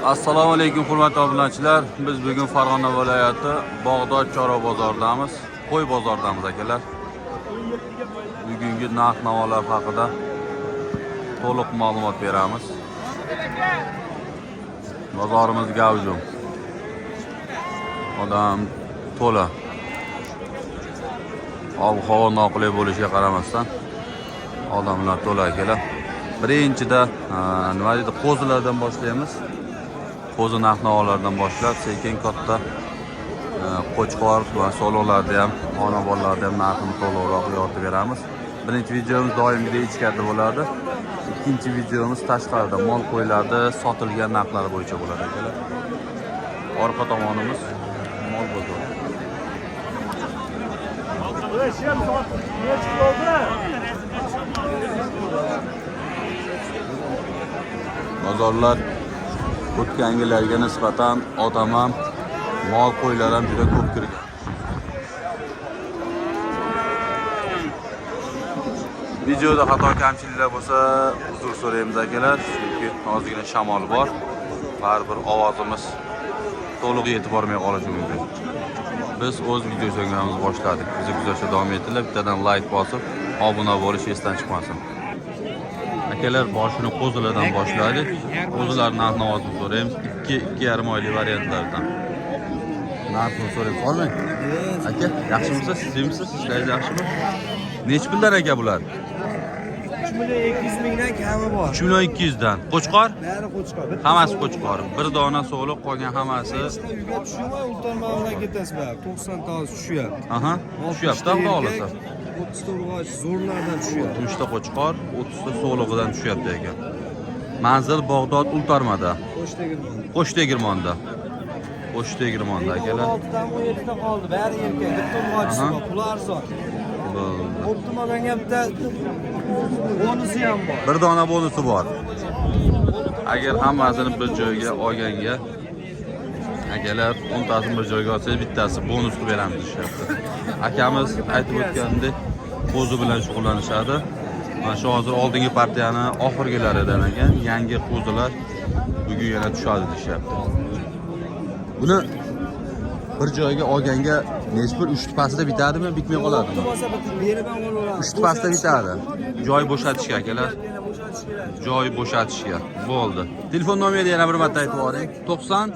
Assalomu alaykum hurmatli obunachilar. Biz bugun Farg'ona viloyati Bog'dod chorva bozoridamiz. Qo'y bozoridamiz akalar. Bugungi narx-navolar haqida to'liq ma'lumot beramiz. Bozorimiz gavjum. Odam to'la. Ob-havo noqulay bo'lishiga qaramasdan odamlar to'la akalar. Birinchida nima deydi, qo'zilardan boshlaymiz. Qo'zi narx-navolardan boshlab sekin katta qo'chqor va so'liqlarni ham, ona bolalarni ham narxini to'liqroq yoritib beramiz. Birinchi videomiz doimgidek ichkarida bo'ladi. Ikkinchi videomiz tashqarida mol qo'ylarni sotilgan narxlari bo'yicha bo'ladi akalar. Orqa tomonimiz mol bozori. Bozorlar o'tgan yillarga nisbatan odam ham, mol qo'ylar ham juda ko'p kirgan. Videoda xato kamchiliklar bo'lsa, uzr so'raymiz akalar, chunki ozgina shamol bor. Baribir ovozimiz to'liq yetib bormay qolishi mumkin. Biz o'z video syomkamizni boshladik. Bizni kuzatishda davom etinglar. Bittadan like bosib, obuna bo'lish esdan chiqmasin. Akalar, boshini qo'zilardan boshladik. Qo'zilar narx-navosini so'raymiz. 2 2,5 oylik variantlardan. Narxini so'raymiz. Olmang. Aka, yaxshimisiz? Sizmisiz? Ishlaringiz yaxshimi? Nechi puldan aka bular? 3 million 200 mingdan kami bor. 3 million 200 dan. Qo'chqor? Bari qo'chqor. Bitta Hammasi qo'chqor. Bir dona so'liq, qolgan hammasi. Uyga tushmay ulton mavla ketasiz bari. 90 tasi tushyapti. Aha, tushyapti, xudo xohlasa. 30 ta urg'och zo'rlardan tushyapti. 60 ta qo'chqor, 30 ta so'lig'idan tushyapti ekan. Manzil Bog'dod Ultarmada. Qo'sh tegirmon. Qo'sh tegirmonda. Qo'sh tegirmonda akalar. 16 dan 17 ta qoldi. Bari erkak. Bitta urg'ochisi Aha. bor. Puli arzon. Bo'ldi. Optim olganga bitta bonusi ham bor. Bir dona bonusi bor. Agar hammasini bir joyga olganga akalar 10 tasini bir joyga olsangiz bittasi bonus qilib beramiz deyishyapti. Akamiz aytib o'tganidek qo'zi bilan shug'ullanishadi. Mana shu hozir oldingi partiyani oxirgilaridan ekan, yangi qo'zilar bugun yana tushadi deyishyapti. Buni bir joyga olganga nechi pul? 3 pastida bitadimi, bitmay qoladimi? Optim olsa bitta berib ham olaveramiz. 3 pastida bitadi. Joy bo'shatishga akalar. Yana bo'shatish kerak. Joy bo'shatishga. Bo'ldi. Telefon nomerini yana bir marta aytib yuboring. 90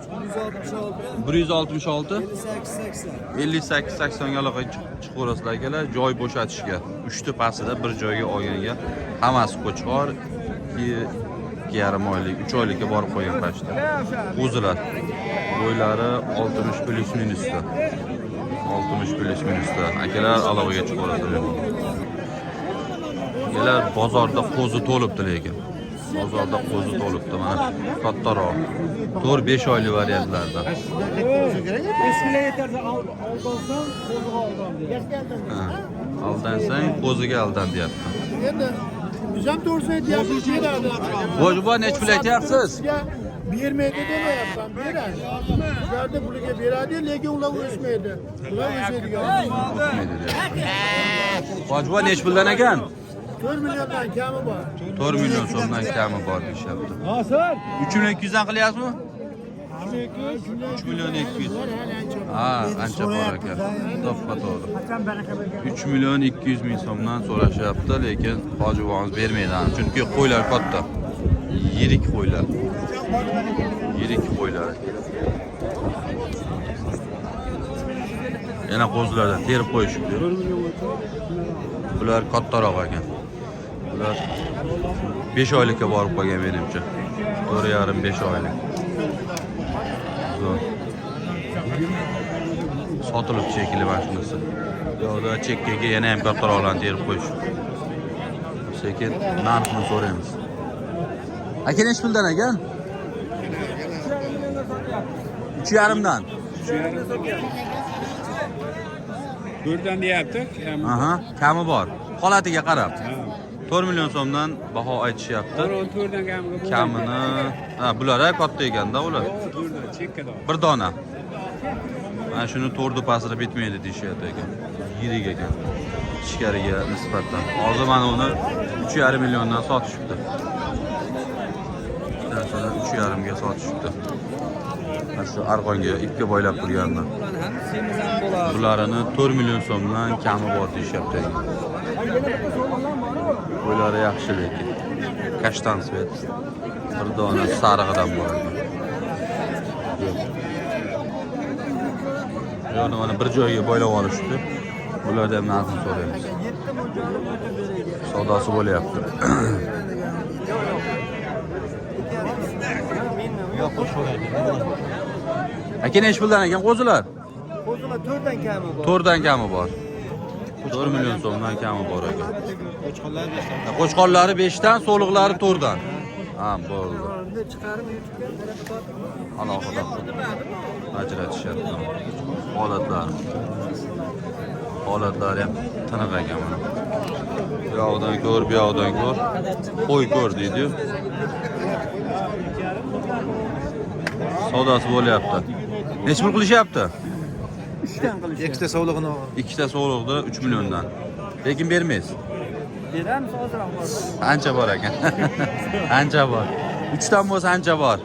166 166 58 80. 58 80 ga aloqa chiqaverasizlar akalar. Joy bo'shatishga. 3 ta pastida bir joyga olganga hammasi qo'chqor, 2,5 oylik, 3 oylikka borib qo'ygan pashta. Qo'zilar. Bo'ylari 60 plus minusda. 60 plus minusda. Akalar aloqaga chiqaverasizlar. Akalar, bozorda qo'zi to'libdi lekin. Bozorda qo'zi to'libdi mana kattaroq. 4-5 oylik variantlarda. Ha, aldansang qo'ziga aldan deyapti. Endi biz ham to'g'risini aytyapmiz, beradi. Hoji buva, nechi pul aytyapsiz? Sizga bermaydi demayapman, beradi. Sizlarni puliga beradi, lekin ular o'smaydi. Ular o'sadigan. O'tmaydi deyapti. Hoji buva, nechi puldan ekan? 4 milliondan kami bor. 4 million so'mdan kami bor deyishyapti. 3 million 200 dan qilyapsizmi? 3 million 200. Ha, ancha bor ekan. To'ppa to'g'ri. 3 million 200 ming so'mdan so'rashyapti, lekin hoji buvamiz bermaydi. Chunki qo'ylar katta. Yirik qo'ylar. Yirik qo'ylar. Yana qo'zilardan terib qo'yishibdi. Bular kattaroq ekan. Bular 5 oylikka borib qolgan menimcha. 4,5-5 oylik. Zo'r. Sotilib shekilli mana shunisi. Bu yoqda chekkaga yana ham kattaroqlarni terib qo'yishibdi. Sekin narxini so'raymiz. Aka, nechi puldan ekan? 3,5 dan. To'rtdan deyapti. Aha, kami bor. Holatiga qarab. 4 million so'mdan baho aytishyapti. To'rtdan kamiga bo'lmaydi. Kamini, ha, bular ha katta ekanda ular. To'rtdan chekkada. Bir dona. Mana shuni to'rni pastida bitmaydi deyishyapti ekan. Yirik ekan. Ichkariga nisbatan. Hozir mana uni 3,5 milliondan sotishibdi. 3,5 ga sotishibdi. Mana shu arqonga, ipga boylab turganini. Bularini 4 million so'mdan kami bor deyishyapti. Qo'ylari yaxshi lekin. Kashtan цвет. Bir dona sarig'idan bor ekan. Yo'q. Yo'q, mana bir joyga boylab olishibdi. Ulardan ham narxini so'raymiz. Savdosi bo'lyapti. Aka, nechi puldan ekan qo'zilar? Qo'zilar 4dan kami bor. 4dan kami bor. 4 million so'mdan kami bor ekan. Qo'chqorlari 5 dan, so'liqlari 4 dan. Ha, bo'ldi. Chiqarib YouTube'ga Alohida ajratishadi. Holatlari. Holatlari ham tiniq ekan mana. Bu yoqdan ko'r, bu yoqdan ko'r. Qo'y ko'r deydi-yu. Savdosi bo'lyapti. Necha pul qilishyapti? 3dan qilish. Ikkita sovlig'ini Ikkita so'liqda 3 milliondan. Lekin bermaysiz. Beramiz ozroq bor. Ancha bor ekan. Ancha bor. 3 tan bo'lsa ancha bor.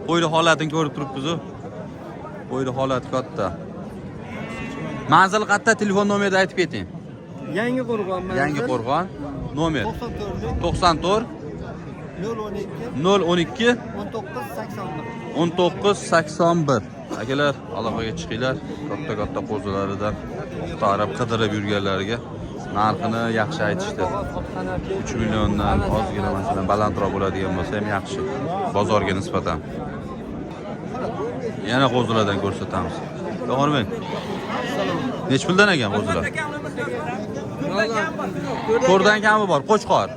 Qo'yni holatini ko'rib turibmiz-u. Qo'yni holati katta. Manzil qayerda? Telefon nomerini aytib keting. Yangi Qo'rg'on manzil. Yangi Qo'rg'on nomer 94 94 012 012 19 81. 19 81. Akalar, aloqaga chiqinglar. Katta-katta qo'zilaridan axtarib, qidirib yurganlarga narxini yaxshi aytishdi. 3 milliondan ozgina masalan balandroq bo'ladigan bo'lsa ham yaxshi bozorga nisbatan. Yana qo'zilardan ko'rsatamiz. To'g'rimi? Necha puldan ekan qo'zilar? 4dan kami bor, qo'chqor.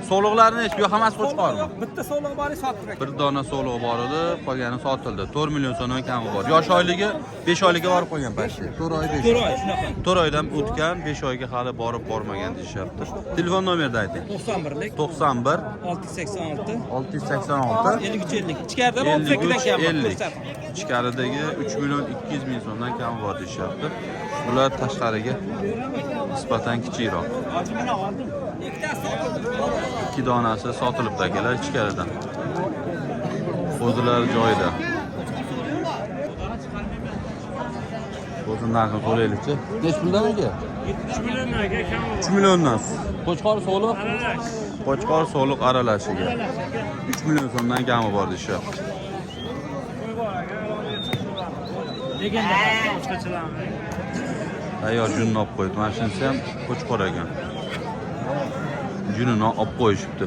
So'liqlari necha? Yo'q, hammasi qo'chqormi? Bitta so'liq bor, sotdik. Bir dona so'liq bor edi, qolgani sotildi. 4 million so'mdan kami bor. Yosh oyligi 5 oylikka borib qolgan почти. 4 oy 5 4 oy shunaqa. 4 oydan o'tgan, 5 oyga hali borib bormagan deyishyapti. Telefon nomerini ayting. 91lik 91 686 686 53 50. Ichkarida 32 dan 53 kam bor. 50. Ko'rsatdim. Ichkaridagi 3 million 200 ming so'mdan kami bor deyishyapti. Bular tashqariga nisbatan kichikroq. 2 donasi sotilibdi akalar ichkaridan. Qo'zilar joyida. Qo'zi narxini so'raylikchi. Necha puldan aka? 3 milliondan aka kam bor. 3 milliondan. Qo'chqor so'liq? Qo'chqor so'liq aralashiga. 3 million so'mdan kami bor deyishyapti. Legenda boshqachalarmi? Tayyor junni olib qo'yibdi. Mana shunisi ham qo'chqor ekan. Junini olib qo'yishibdi.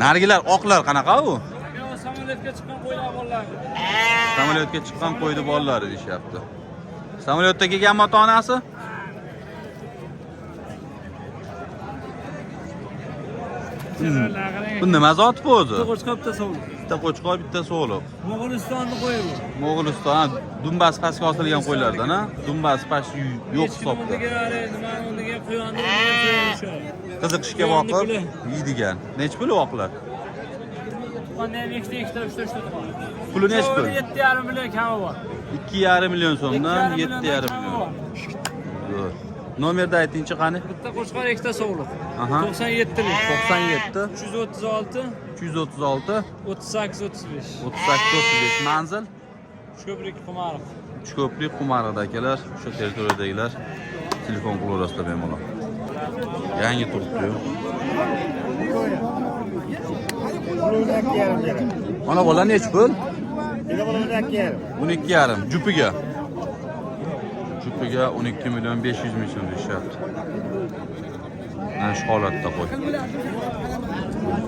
Narigilar oqlar qanaqa u? Samolyotga chiqqan qo'ylar bolalar. Samolyotga chiqqan qo'ydi bolalari deyishyapti. Samolyotda kelganmi ota-onasi? Bu nima zot bu o'zi? Qo'chqor bitta so'liq. Bitta qo'chqor, bitta so'liq. Mo'g'ulistonni qo'yi bu. Mo'g'uliston, ha, dumbasi pastga osilgan qo'ylardan, ha? Dumbasi past yo'q hisobda. Nimani o'rniga, quyonni o'rniga. Qiziqishga boqib yeydigan. Necha pul oqlar? Tuqqanda ham ikkita, ikkita, uchta, uchta tuqqan. Puli necha pul? 7,5 million kami bor. 2,5 million so'mdan 7,5 kami million. bor. Zo'r. Nomerni aytingchi qani? Bitta qo'chqor, ikkita so'liq. Aha. 97lik. 97 336 336 38 35. 38 35. Manzil Uchko'prik Qumariq. Uchko'prik Qumariqda akalar, o'sha territoriyadagilar telefon qilaverasizlar bemalol. Yangi turibdi-yu. Mana bola necha pul? 12,5 jupiga. Jupiga 12 million 500 ming so'm deyishyapti. Mana shu holatda qo'y.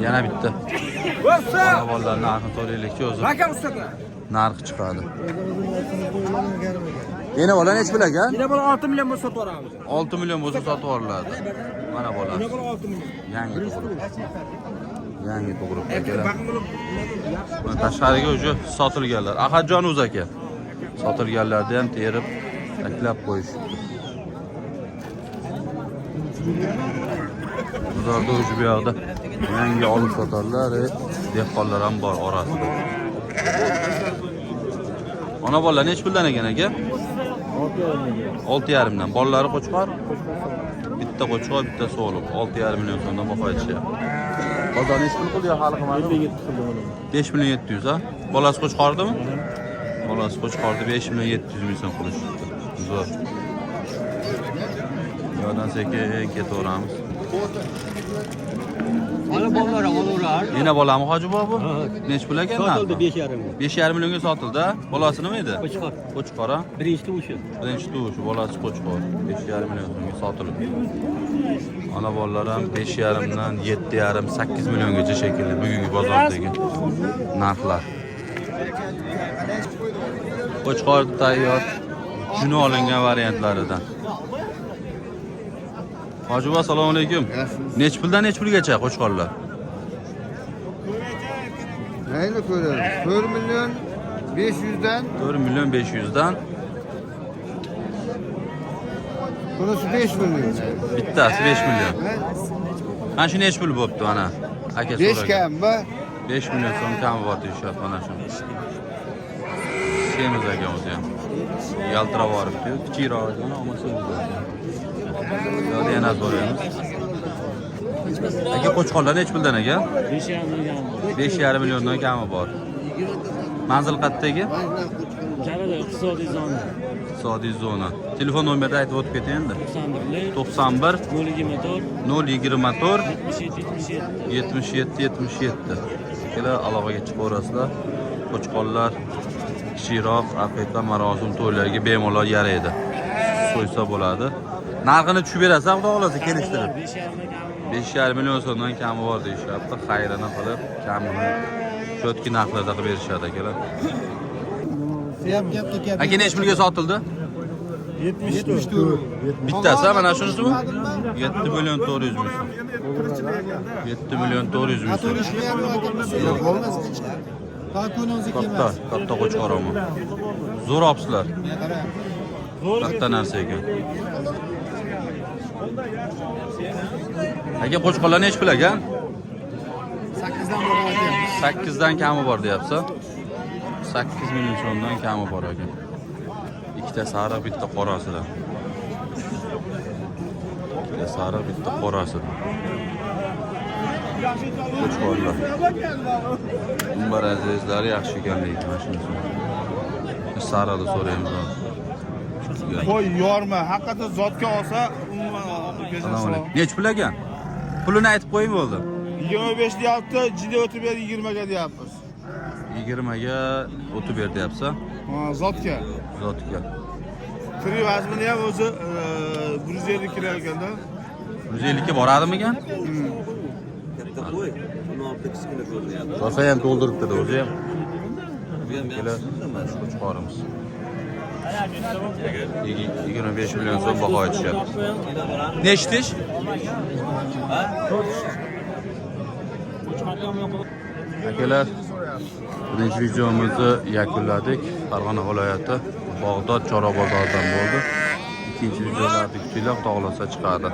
Yana bitta. Mana bolalar narxini so'raylikchi o'zi. Narxi chiqadi. Yana bola necha pul aka? Yine bola 6 million bo'lsa sotib yuboramiz. 6 million bo'lsa sotib yuboriladi. Mana bola. Yine bola 6 million. Yangi tug'ruq. Yangi tug'ruq akalar. Mana tashqariga уже sotilganlar. Ahadjon o'z aka. Sotilganlarni ham terib taklab qo'yishibdi. Bozorda уже bu yoqda yangi olib sotarlar, dehqonlar ham bor orasida. Ona bolalar necha puldan ekan aka? 6,5 dan. Bolalari qo'chqor? Bitta qo'chqor, bitta so'liq. 6,5 million so'mdan baho aytishyapti. Bozor nechi pul qildi yo hali qilmadimi? 5 million 700 ha? Bolasi qo'chqordimi? Bolasi qo'chqordi 5 million 700 ming so'm qilishibdi. Zo'r. Yo'ldan sekin ketaveramiz. Ana bolalar olaverar. Yana bolami hoji bobo? Nechi pul ekan? Sotildi 5,5 ming. 5,5 millionga sotildi, ha? Bolasi nima edi? Qo'chqor. Qo'chqor, ha? Birinchi tug'ishi. Birinchi tug'ishi, bolasi qo'chqor. 5,5 million so'mga sotilibdi. Ona bolalar ham 5,5 dan 7,5, 8 milliongacha shekilli bugungi bozordagi narxlar. Qo'chqor tayyor, juni olingan variantlaridan. Hoji buva, assalomu alaykum. Nechi puldan nechi pulgacha qo'chqorlar? Neyini ko'ramiz? 4 million 500'dan 4 million 500 dan bunisi 5 million. Bittasi 5 million. Mana shu nechi pul bo'pti mana? Aka 5 so'ragan. kam bu. 5 million so'm kami bor deyishyapti mana shu. Semiz ekan o'zi ham. Yaltirab boribdi. Kichikroq ekan, ammo semiz ekan. Yo'q, yana so'raymiz. Aka, qo'chqorlar nechi puldan aka? 5,5 milliondan kami bor. Manzil qayerdagi? Jalada iqtisodiy zona. Iqtisodiy zona. Telefon nomerini aytib o'tib ketay endi. 91 91 024 024 77 77. 77 77. Akalar, aloqaga chiqaverasizlar. Qo'chqorlar kichikroq aqiqa marosim to'ylariga bemalol yaraydi. So'ysa bo'ladi. Narxini tushib berasiz, xudo xolasa kelishtirib. 5,5 kami. 5,5 million so'mdan kami bor deyishyapti. Xayrini qilib, kamini cho'tki narxlarda qilib berishadi akalar. Aka, nechi pulga sotildi? 74. Bittasi mana shunisimi? 7 million 400 ming so'm. 7 million 400 ming so'm. Katta, katta qo'chqor ama. Zo'r olibsizlar. Katta narsa ekan. Aka, qo'chqorlar nechi pul ekan? 8 dan kami bor deyapsiz. 8 million so'mdan kami bor ekan. Ikkita sariq, bitta qorasidan. Ikkita sariq, bitta qorasidan. Qo'chqorlar. Umbar azizlari yaxshi ekanligi mana shunisi. Sariqni so'raymiz. Qo'y yorma, haqiqatda zotga olsa, umuman Assalomu alaykum. Nechi pul ekan? Pulini aytib qo'ying bo'ldi. 25 deyapti, jinda o'tib berdi 20 ga deyapmiz. 20 ga o'tib ber deyapsan. Ha, zotga. Zotga. Tirik vazmini ham o'zi 150 kilo ekanda. 150 ga boradimikan? Katta qo'y, 16 kichkina ko'rinyapti. Rosa ham to'ldiribdi o'zi ham. Bu ham Kelar qo'chqorimiz. 25 million so'm baho aytishyapti. Nechta tish? Akalar, birinchi videomizni yakunladik. Farg'ona viloyati Bag'dod Chorva bozoridan bo'ldi. Ikkinchi videolarni kutinglar, xudo xohlasa chiqadi.